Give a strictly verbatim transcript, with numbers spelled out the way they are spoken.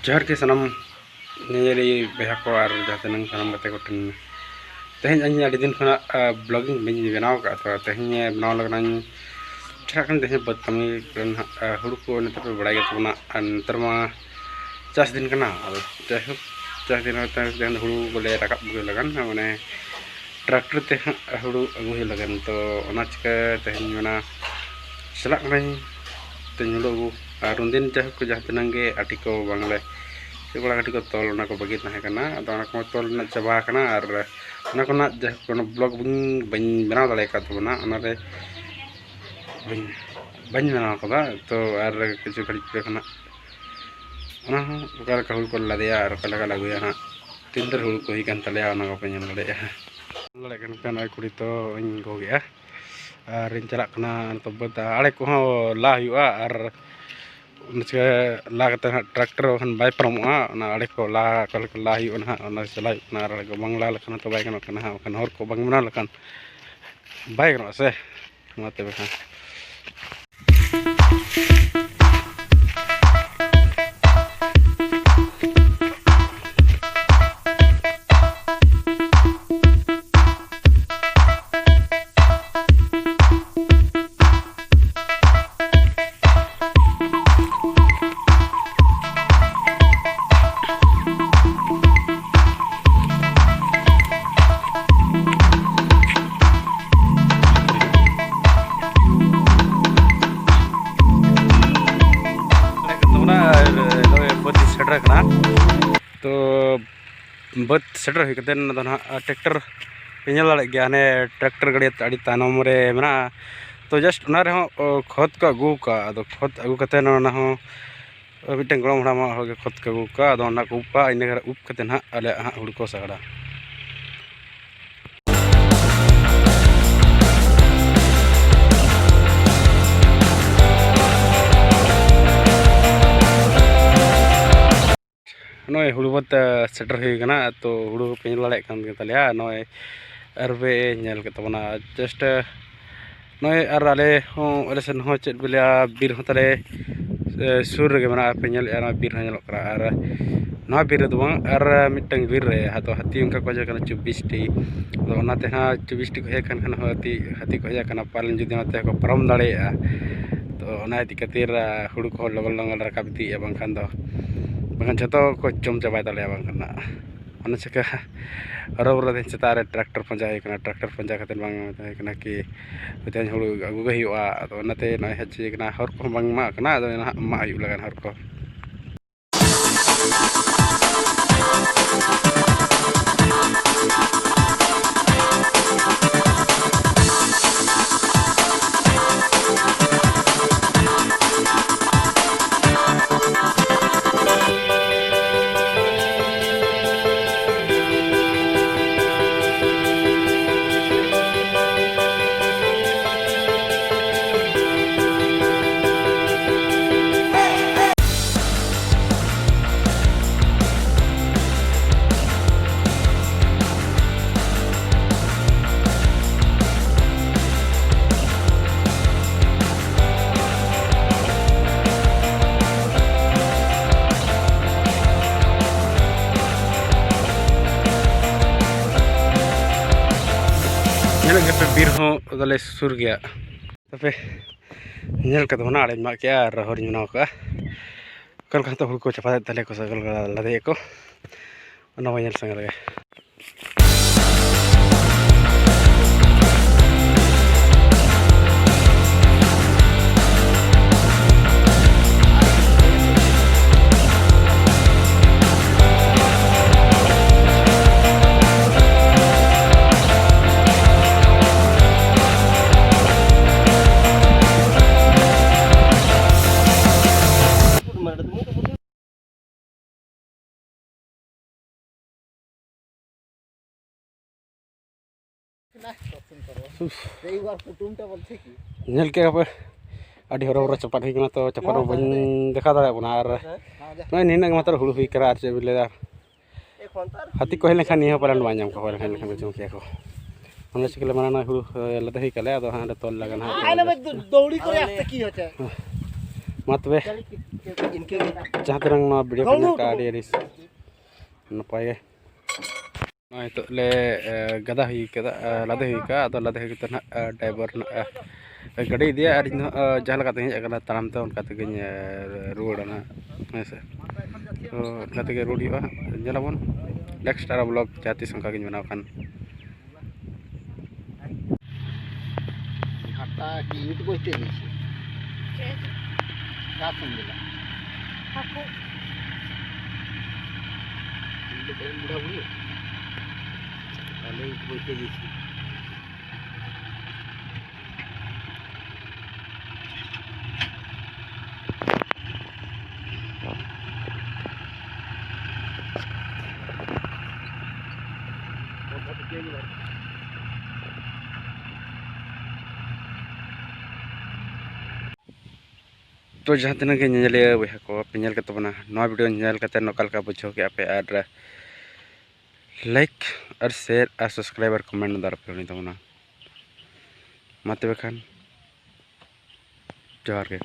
ᱡᱚᱦᱟᱨ ᱜᱮ ᱥᱟᱱᱟᱢ ᱧᱮᱧᱮᱞᱤᱭᱟᱹ ᱵᱚᱭᱦᱟ ᱠᱚ ᱟᱨ ᱡᱟᱦᱟᱸ ᱛᱤᱱᱟᱹᱝ ᱥᱟᱱᱟᱢ ᱜᱟᱛᱮ ᱠᱚ ᱴᱷᱮᱱ᱾ ᱛᱮᱦᱮᱧ ᱤᱧ ᱟᱹᱰᱤ ᱫᱤᱱ ᱠᱷᱚᱱᱟᱜ, ᱟ, vlogging ᱵᱟᱹᱧ ᱵᱮᱱᱟᱣ ᱟᱠᱟᱫ, ᱛᱚ ᱛᱮᱦᱮᱧ ᱵᱮᱱᱟᱣ ᱞᱟᱹᱜᱤᱫ ᱤᱧ ᱪᱟᱞᱟᱜ ᱠᱟᱱᱟ᱾ ᱛᱮᱦᱮᱧ ᱵᱟᱹᱫᱽ ᱠᱟᱹᱢᱤ ᱠᱚᱨᱮ ᱱᱟᱦᱟᱜ, ᱟ, ᱦᱩᱲᱩ ᱠᱚ ᱱᱤᱛᱚᱜ ᱯᱮ ᱵᱟᱲᱟᱭ ᱜᱮᱭᱟ ᱛᱟᱵᱚᱱᱟ, ᱟᱨ ᱱᱮᱛᱟᱨ ᱢᱟ ᱪᱟᱥ ᱫᱤᱱ ᱠᱟᱱᱟ᱾ ᱟᱫᱚ ᱡᱟᱭᱦᱳᱠ, ᱪᱟᱥ ᱫᱤᱱ ᱦᱚᱸ ᱛᱮᱦᱮᱧ ᱦᱩᱲᱩ ᱠᱚᱞᱮ ᱨᱟᱠᱟᱵ ᱟᱹᱜᱩᱭ ᱞᱟᱹᱜᱤᱫ, ᱢᱟᱱᱮ tractor ᱛᱮ ᱦᱟᱸᱜ ᱦᱩᱲᱩ ᱟᱹᱜᱩ ᱦᱩᱭᱩᱜ ᱞᱟᱹᱜᱤᱫ᱾ ᱛᱚ ᱚᱱᱟ ᱪᱤᱠᱟᱹ ᱛᱮᱦᱮᱧ ᱚᱱᱟ ᱪᱟᱞᱟᱜ ᱠᱟᱹᱱᱟᱹᱧ ᱛᱮᱦᱮᱧ ᱦᱩᱲᱩ ᱟᱹᱜᱩ᱾ ᱟᱨ ᱩᱱᱫᱤᱱ ᱡᱟᱭᱦᱳᱠ ᱡᱟᱦᱟᱸ ᱛᱤᱱᱟᱹᱝ ᱜᱮ ᱟᱹᱴᱤ ᱠᱚ ᱵᱟᱝᱞᱮ ᱪᱮᱫ ᱵᱟᱲᱟ ᱟᱹᱴᱤ ᱠᱚ ᱛᱚᱞ, ᱚᱱᱟ ᱠᱚ ᱵᱟᱹᱜᱤ ᱛᱟᱦᱮᱸ ᱠᱟᱱᱟ᱾ ᱟᱫᱚ ᱚᱱᱟ ᱠᱚ ᱛᱚᱞ ᱨᱮᱱᱟᱜ ᱪᱟᱵᱟ ᱟᱠᱟᱱᱟ᱾ ᱟᱨ ᱚᱱᱟ ᱠᱚᱨᱮᱱᱟᱜ ᱡᱟᱭᱦᱳᱠ ᱚᱱᱟ vlog ᱵᱟᱹᱧ, ᱵᱟᱹᱧ ᱵᱮᱱᱟᱣ ᱫᱟᱲᱮ ᱟᱠᱟᱫ ᱛᱟᱵᱚᱱᱟ, ᱚᱱᱟᱨᱮ ᱵᱟᱹᱧ, ᱵᱟᱹᱧ ᱵᱮᱱᱟᱣ ᱠᱟᱫᱟ᱾ ᱛᱚ ᱟᱨ ᱠᱤᱪᱷᱩ ᱜᱷᱟᱹᱲᱤᱡ ᱯᱚᱨᱮ ᱠᱷᱚᱱᱟᱜ ᱚᱱᱟ ᱦᱚᱸ ᱚᱠᱟ ᱞᱮᱠᱟ ᱦᱩᱲᱩ ᱠᱚᱞᱮ ᱞᱟᱫᱮᱭᱟ ᱟᱨ ᱚᱠᱟ ᱞᱮᱠᱟ ᱞᱮ ᱟᱹᱜᱩᱭᱟ ᱦᱟᱸᱜ, ᱛᱤᱱ ᱰᱷᱮᱨ ᱦᱩᱲᱩ ᱠᱚ ᱦᱩᱭ ᱠᱟᱱ ᱛᱟᱞᱮᱭᱟ, ᱚᱱᱟ ᱠᱚᱯᱮ ᱧᱮᱞ ᱫᱟᱲᱮᱭᱟᱜᱼᱟ᱾ ᱧᱮᱞ ᱫᱟᱲᱮᱭᱟᱜ ᱠᱟᱱ ᱠᱷᱟᱱ ᱱᱚᱜᱼᱚᱭ ᱠᱩᱲᱤ ᱛᱚ ᱤᱧ ᱜᱚᱜᱮᱜᱼᱟ᱾ ᱟᱨ ᱤᱧ ᱪᱟᱞᱟᱜ ᱠᱟᱱᱟ ᱱᱤᱛᱚᱜ ᱵᱟᱹᱫᱽ ᱟᱲᱮ ᱠᱚᱦᱚᱸ ᱞᱟ ᱦᱩᱭᱩᱜᱼᱟ᱾ ᱟᱨ ᱚᱱᱟ ᱪᱤᱠᱟᱹ ᱞᱟ ᱠᱟᱛᱮ ᱦᱟᱸᱜ tractor ᱵᱟᱠᱷᱟᱱ ᱵᱟᱭ ᱯᱟᱨᱚᱢᱚᱜᱼᱟ᱾ ᱚᱱᱟ ᱟᱲᱮ ᱠᱚ ᱞᱟ ᱚᱠᱟ ᱞᱮᱠᱟ ᱞᱟ ᱦᱩᱭᱩᱜᱼᱟ ᱱᱟᱦᱟᱜ, ᱚᱱᱟ ᱪᱟᱞᱟᱣ ᱦᱩᱭᱩᱜ ᱠᱟᱱᱟ᱾ ᱟᱨ ᱟᱲᱮ ᱠᱚ ᱵᱟᱝ ᱞᱟ ᱞᱮᱠᱷᱟᱱ ᱦᱚᱸᱛᱚ ᱵᱟᱭ ᱜᱟᱱᱚᱜ ᱠᱟᱱᱟ ᱦᱟᱸᱜ, ᱵᱟᱠᱷᱟᱱ ᱦᱚᱨ ᱠᱚ ᱵᱟᱝ ᱵᱮᱱᱟᱣ ᱞᱮᱠᱷᱟᱱ ᱵᱟᱭ ᱜᱟᱱᱚᱜᱼᱟ ᱥᱮ᱾ ᱢᱟ ᱛᱚᱵᱮ ᱠᱷᱟᱱ᱾ ᱛᱟᱵᱚᱱᱟ ᱟᱨ ᱱᱚᱜᱼᱚᱭ ᱵᱟᱹᱫᱽ ᱥᱮᱴᱮᱨ ᱠᱟᱱᱟ᱾ ᱛᱚ ᱵᱟᱹᱫᱽ ᱥᱮᱴᱮᱨ ᱦᱩᱭ ᱠᱟᱛᱮᱫ ᱚᱱᱟ ᱫᱚ ᱱᱟᱦᱟᱜ tractor ᱯᱮ ᱧᱮᱞ ᱫᱟᱲᱮᱭᱟᱜ ᱜᱮᱭᱟ, ᱦᱟᱱᱮ tractor ᱜᱟᱹᱰᱤ ᱟᱹᱰᱤ ᱛᱟᱭᱱᱚᱢ ᱨᱮ ᱢᱮᱱᱟᱜᱼᱟ᱾ ᱛᱚ just ᱚᱱᱟ ᱨᱮᱦᱚᱸ, ᱚ, ᱠᱷᱚᱛ ᱠᱚ ᱟᱹᱜᱩ ᱠᱟᱜᱼᱟ᱾ ᱟᱫᱚ ᱠᱷᱚᱛ ᱟᱹᱜᱩ ᱠᱟᱛᱮᱫ ᱚᱱᱟ ᱦᱚᱸ ᱢᱤᱫᱴᱮᱱ ᱜᱚᱲᱚᱢ ᱦᱟᱲᱟᱢᱟᱜ ᱦᱚᱲ ᱜᱮ ᱠᱷᱚᱛ ᱠᱚ ᱟᱹᱜᱩ ᱠᱟᱜᱼᱟ᱾ ᱟᱫᱚ ᱚᱱᱟ ᱠᱚ ᱩᱵ ᱠᱟᱜᱼᱟ, ᱤᱱᱟᱹ ᱠᱟᱛᱮᱫ ᱩᱵ ᱠᱟᱛᱮᱫ ᱱᱟᱦᱟᱜ ᱟᱞᱮᱭᱟᱜ ᱦᱟᱸᱜ ᱦᱩᱲᱩ ᱠᱚ ᱥᱟᱜᱟᱲᱟ᱾ ᱱᱚᱜᱼᱚᱭ ᱦᱩᱲᱩ ᱵᱟᱹᱫᱽ, ᱮ, ᱥᱮᱴᱮᱨ ᱦᱩᱭ ᱠᱟᱱᱟ᱾ ᱛᱚ ᱦᱩᱲᱩ ᱯᱮ ᱧᱮᱞ ᱫᱟᱲᱮᱭᱟᱜ ᱠᱟᱱ ᱜᱮ ᱛᱟᱞᱮᱭᱟ᱾ ᱱᱚᱜᱼᱚᱭ ᱟᱨ ᱯᱮ ᱧᱮᱞ ᱠᱮᱫ ᱛᱟᱵᱚᱱᱟ just, ᱮ, ᱱᱚᱜᱼᱚᱭ ᱟᱨ ᱟᱞᱮ ᱦᱚᱸ, ᱟᱞᱮ ᱥᱮᱱ ᱦᱚᱸ ᱪᱮᱫ ᱯᱮ ᱞᱟᱹᱭᱟ, ᱵᱤᱨ ᱦᱚᱸ ᱛᱟᱞᱮ ᱥᱩᱨ ᱨᱮᱜᱮ ᱢᱮᱱᱟᱜᱼᱟ, ᱯᱮ ᱧᱮᱞᱮᱫᱼᱟ, ᱱᱚᱣᱟ ᱵᱤᱨ ᱦᱚᱸ ᱧᱮᱞᱚᱜ ᱠᱟᱱᱟ᱾ ᱟᱨ ᱱᱚᱣᱟ ᱵᱤᱨ ᱨᱮᱫᱚ ᱵᱟᱝ, ᱟᱨ ᱢᱤᱫᱴᱟᱝ ᱵᱤᱨ ᱨᱮ ᱟᱫᱚ ᱦᱟᱹᱛᱤ ᱚᱱᱠᱟ ᱠᱚ ᱦᱮᱡ ᱟᱠᱟᱱᱟ ᱪᱚᱵᱵᱤᱥ ᱴᱤ᱾ ᱟᱫᱚ ᱚᱱᱟᱛᱮ ᱦᱟᱸᱜ ᱪᱚᱵᱵᱤᱥ ᱴᱤ ᱠᱚ ᱦᱮᱡ ᱟᱠᱟᱱ ᱠᱷᱟᱱ ᱦᱟᱹᱛᱤ, ᱦᱟᱹᱛᱤ ᱠᱚ ᱦᱮᱡ ᱟᱠᱟᱱᱟ, ᱯᱟᱞᱮᱱ ᱡᱩᱫᱤ ᱱᱚᱛᱮ ᱠᱚ ᱯᱟᱨᱚᱢ ᱫᱟᱲᱮᱭᱟᱜᱼᱟ᱾ ᱛᱚ ᱚᱱᱟ ᱤᱫᱤ ᱠᱷᱟᱹᱛᱤᱨ ᱟᱨ ᱦᱩᱲᱩ ᱠᱚᱦᱚᱸ ᱞᱚᱜᱚᱱ ᱞᱚᱜᱚᱱ ᱞᱮ ᱨᱟᱠᱟᱵ ᱤᱫᱤᱭᱮᱫᱼᱟ, ᱵᱟᱝᱠᱷᱟᱱ ᱫᱚ, ᱵᱟᱝᱠᱷᱟᱱ ᱡᱷᱚᱛᱚ ᱠᱚ ᱡᱚᱢ ᱪᱟᱵᱟᱭ ᱛᱟᱞᱮᱭᱟ ᱵᱟᱝᱠᱷᱟᱱ ᱦᱟᱸᱜ᱾ ᱚᱱᱟ ᱪᱤᱠᱟᱹ ᱦᱚᱨᱚᱵᱚᱨᱚ ᱛᱮᱦᱮᱧ ᱥᱮᱛᱟᱜ ᱨᱮ ᱴᱨᱟᱠᱴᱚᱨ ᱯᱟᱸᱡᱟ ᱦᱩᱭ ᱠᱟᱱᱟ, ᱴᱨᱟᱠᱴᱚᱨ ᱯᱟᱸᱡᱟ ᱠᱟᱛᱮᱫ ᱵᱟᱝ ᱢᱮᱛᱟᱭ ᱠᱟᱱᱟ ᱠᱤ ᱛᱮᱦᱮᱧ ᱦᱩᱲᱩ ᱟᱹᱜᱩ ᱜᱮ ᱦᱩᱭᱩᱜᱼᱟ᱾ ᱟᱫᱚ ᱚᱱᱟᱛᱮ ᱱᱚᱜᱼᱚᱭ ᱦᱮᱡ ᱦᱩᱭ ᱠᱟᱱᱟ, ᱦᱚᱨ ᱠᱚᱦᱚᱸ ᱵᱟᱝ ᱢᱟᱜ ᱠᱟᱱᱟ, ᱟᱫᱚ ᱱᱟᱦᱟᱜ ᱢᱟᱜ ᱦᱩᱭᱩᱜ ᱞᱟᱜᱟᱱ ᱦᱚᱨ ᱠᱚ᱾ ᱧᱮᱞᱮᱫ ᱜᱮᱯᱮ, ᱵᱤᱨ ᱦᱚᱸ ᱛᱟᱞᱮ ᱥᱩᱨ ᱜᱮᱭᱟ᱾ ᱛᱚᱵᱮ ᱧᱮᱞ ᱠᱟᱛᱮ ᱚᱱᱟ ᱟᱲᱮᱧ ᱢᱟᱜ ᱠᱮᱜᱼᱟ ᱟᱨ ᱦᱚᱨᱤᱧ ᱵᱮᱱᱟᱣ ᱠᱟᱜᱼᱟ᱾ ᱚᱠᱟ ᱞᱮᱠᱟ ᱱᱤᱛᱚᱜ ᱦᱩᱲᱩ ᱠᱚ ᱪᱟᱯᱟᱫᱮᱫ ᱛᱟᱞᱮᱭᱟ ᱠᱚ ᱥᱮ ᱚᱠᱟ ᱞᱮᱠᱟ ᱞᱟᱫᱮᱭᱟᱠᱚ, ᱚᱱᱟ ᱵᱚᱱ ᱧᱮᱞ ᱥᱟᱸᱜᱮ ᱞᱮᱜᱮ᱾ ᱧᱮᱞ ᱠᱮᱜᱼᱟ ᱯᱮ, ᱟᱹᱰᱤ ᱦᱚᱨᱚ ᱵᱚᱨᱚ ᱪᱟᱯᱟᱫ ᱦᱩᱭ ᱠᱟᱱᱟ, ᱛᱚ ᱪᱟᱯᱟᱫ ᱦᱚᱸ ᱵᱟᱹᱧ ᱫᱮᱠᱷᱟᱣ ᱫᱟᱲᱮᱭᱟᱜ ᱠᱟᱱᱟ᱾ ᱟᱨ ᱱᱚᱜᱼᱚᱭ ᱱᱤᱱᱟᱹᱜ ᱜᱮ ᱢᱟᱛᱨᱚ ᱦᱩᱲᱩ ᱦᱩᱭ ᱠᱟᱱᱟ, ᱟᱨ ᱪᱮᱫ ᱵᱤᱱ ᱞᱟᱹᱭᱫᱟ, ᱦᱟᱹᱛᱤ ᱠᱚ ᱦᱮᱡ ᱞᱮᱱᱠᱷᱟᱱ ᱱᱤᱭᱟᱹ ᱦᱚᱸ ᱯᱟᱞᱮᱱ ᱵᱟᱭ ᱧᱟᱢ ᱠᱚᱣᱟ, ᱦᱮᱡ ᱞᱮᱱᱠᱷᱟᱱ ᱠᱚ ᱡᱚᱢ ᱠᱮᱭᱟ ᱠᱚ᱾ ᱚᱱᱟ ᱪᱤᱠᱟᱹ ᱞᱮ ᱢᱟᱱᱟ ᱦᱩᱲᱩ ᱞᱟᱫᱮ ᱦᱩᱭ ᱠᱟᱞᱮ, ᱟᱫᱚ ᱦᱟᱸᱜ ᱚᱸᱰᱮ ᱛᱚᱞ ᱞᱟᱜᱟᱱ ᱦᱟᱸᱜ᱾ ᱫᱚᱣᱲᱤ ᱠᱚᱨᱮ ᱟᱯᱮ ᱠᱤ ᱦᱚᱪᱚ? ᱢᱟ ᱛᱚᱵᱮ, ᱤᱱᱠᱟᱹ ᱜᱮ᱾ ᱡᱟᱦᱟᱸ ᱛᱤᱱᱟᱹᱜ ᱱᱚᱣᱟ ᱵᱷᱤᱰᱤᱭᱳ ᱠᱚ ᱧᱮᱞ ᱠᱟᱜᱼᱟ, ᱟᱹᱰᱤ ᱟᱹᱰᱤ ᱱᱟᱯᱟᱭ ᱜᱮ᱾ ᱱᱚᱜᱼᱚᱭ ᱱᱤᱛᱚᱜ ᱞᱮ, ᱮ, ᱜᱟᱫᱟ ᱦᱩᱭ ᱠᱟᱫᱟ, ᱮ, ᱞᱟᱫᱮ ᱦᱩᱭ ᱠᱟᱜᱼᱟ᱾ ᱟᱫᱚ ᱞᱟᱫᱮ ᱦᱩᱭ ᱠᱟᱛᱮ ᱱᱟᱦᱟᱜ, ᱮ, ᱰᱟᱭᱵᱷᱟᱨ ᱱᱟᱦᱟᱜ, ᱮ, ᱜᱟᱹᱰᱤ ᱤᱫᱤᱭᱟ, ᱟᱨ ᱤᱧ ᱫᱚ ᱦᱟᱸᱜ, ᱮ, ᱡᱟᱦᱟᱸ ᱞᱮᱠᱟᱛᱮ ᱦᱮᱡ ᱟᱠᱟᱱᱟ ᱛᱟᱲᱟᱢ ᱛᱮ, ᱚᱱᱠᱟ ᱛᱮᱜᱮᱧ, ᱮ, ᱨᱩᱣᱟᱹᱲᱟ ᱱᱟᱦᱟᱜ, ᱦᱮᱸ ᱥᱮ᱾ ᱛᱚ ᱚᱱᱠᱟ ᱛᱮᱜᱮ ᱨᱩᱣᱟᱹᱲ ᱦᱩᱭᱩᱜᱼᱟ ᱦᱟᱸᱜ᱾ ᱧᱮᱞᱟᱵᱚᱱ ᱱᱮᱠᱥᱴ ᱟᱨᱚ ᱵᱞᱚᱜ ᱡᱟᱦᱟᱸ ᱛᱤᱥ ᱚᱱᱠᱟ ᱜᱤᱧ ᱵᱮᱱᱟᱣ ᱠᱷᱟᱱ᱾ ᱜᱷᱟᱴᱟ ᱠᱤ ᱤᱸᱴ ᱵᱚᱭᱛᱮ ᱫᱤᱭᱮᱪᱷᱮ? ᱠᱟ ᱥᱮᱢ ᱵᱮᱞᱟ? ᱦᱟᱹᱠᱩ᱾ ᱤᱧ ᱫᱚ ᱵᱟᱹᱧ ᱵᱩᱲᱦᱟ ᱵᱩᱲᱦᱤ᱾ ᱛᱟᱦᱞᱮ ᱤᱸᱴ ᱵᱚᱭᱛᱮ ᱫᱤᱭᱮᱪᱷᱮ᱾ ᱛᱚ ᱡᱟᱦᱟᱸ ᱛᱤᱱᱟᱹᱜ ᱜᱮ ᱧᱮᱧᱮᱞᱤᱭᱟᱹ ᱵᱚᱭᱦᱟ ᱠᱚ ᱯᱮ ᱧᱮᱞ ᱠᱮᱫ ᱛᱟᱵᱚᱱᱟ, ᱱᱚᱣᱟ ᱵᱷᱤᱰᱤᱭᱳ ᱧᱮᱞ ᱠᱟᱛᱮ ᱚᱠᱟ ᱞᱮᱠᱟ ᱵᱩᱡᱷᱟᱹᱣ ᱠᱮᱫᱼᱟ ᱯᱮ? ᱟᱨ ᱞᱟᱭᱤᱠ ᱟᱨ ᱥᱮᱭᱟᱨ ᱟᱨ ᱥᱟᱵᱥᱠᱨᱟᱭᱤᱵ ᱟᱨ ᱠᱚᱢᱮᱱᱴ ᱫᱚ ᱟᱞᱚᱯᱮ ᱦᱤᱲᱤᱧ ᱛᱟᱵᱚᱱᱟ᱾ ᱢᱟ ᱛᱚᱵᱮ ᱠᱷᱟᱱ ᱡᱚᱦᱟᱨ ᱜᱮ᱾